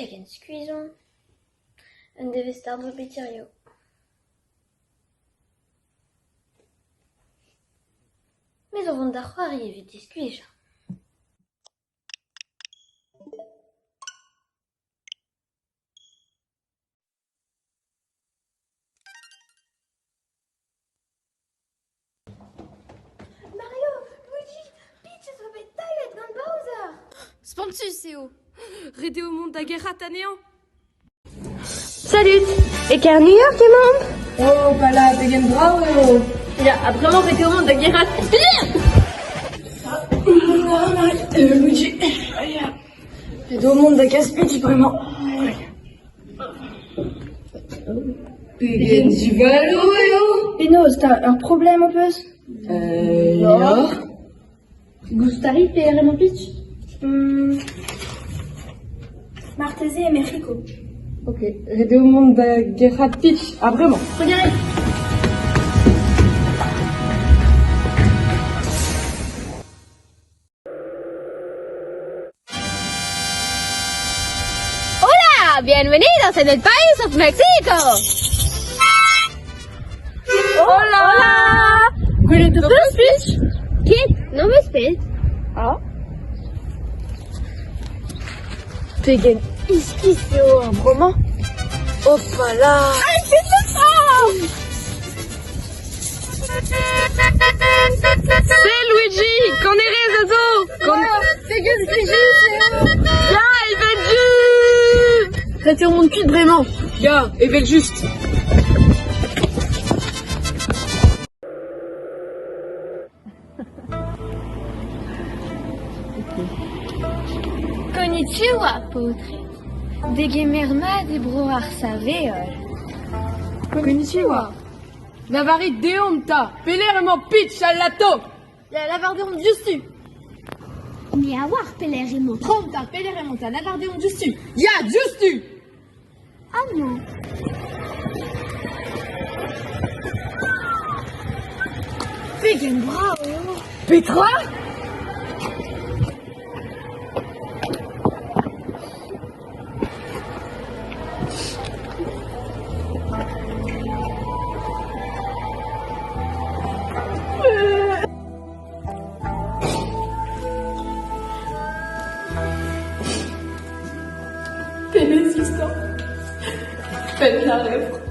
Pegen skuizh on ! Un devezh start zo bet hiziv. Me zo vont da c'hoari evit diskuizhañ. Mario, Luigi, Peach a zo bet tailhet gant Bowser. Spontus eo. Ret eo mont da gerc'hat anezhañ. Salut E kêr New York emaomp Oh, pala, pegen brav eo. Ya, ha bremañ ret eo mont da gerc'hat. Luigi, ret eo mont da gas Peach bremañ. Pegen divalo eo! Penaos 'ta, ur problem ho peus? Ya. Gouzout a rit pelec'h emañ Peach? Marteze e Mec'hiko. Ok, ret eo mont da gerc'hat Peach, ha bremañ. Regarde. Hola, bienvenidos en el país of Mexico. Hola! Gwelet ho peus, Peach? Ket, n'am eus bet. Ah. Pegen iskis eo ar vro-mañ. Hopala! C'est Luigi, kanerez a zo! Pegen plijus eo! Ya, evel-just! Ret eo mont kuit bremañ. Ya, evel-just. Konnichiwa, paotred. Degemer mat e bro ar sav-heol. Konnichiwa. Lavarit deomp 'ta, pelec'h emañ Peach al lato? Ya, lavar deomp diouzhtu. Me a oar pelec'h emañ. Prompt 'ta, pelec'h emañ 'ta, lavar deomp diouzhtu. Ya, diouzhtu! Amañ. Pegen brav eo. Petra? Pebezh istor! Penn ar levr.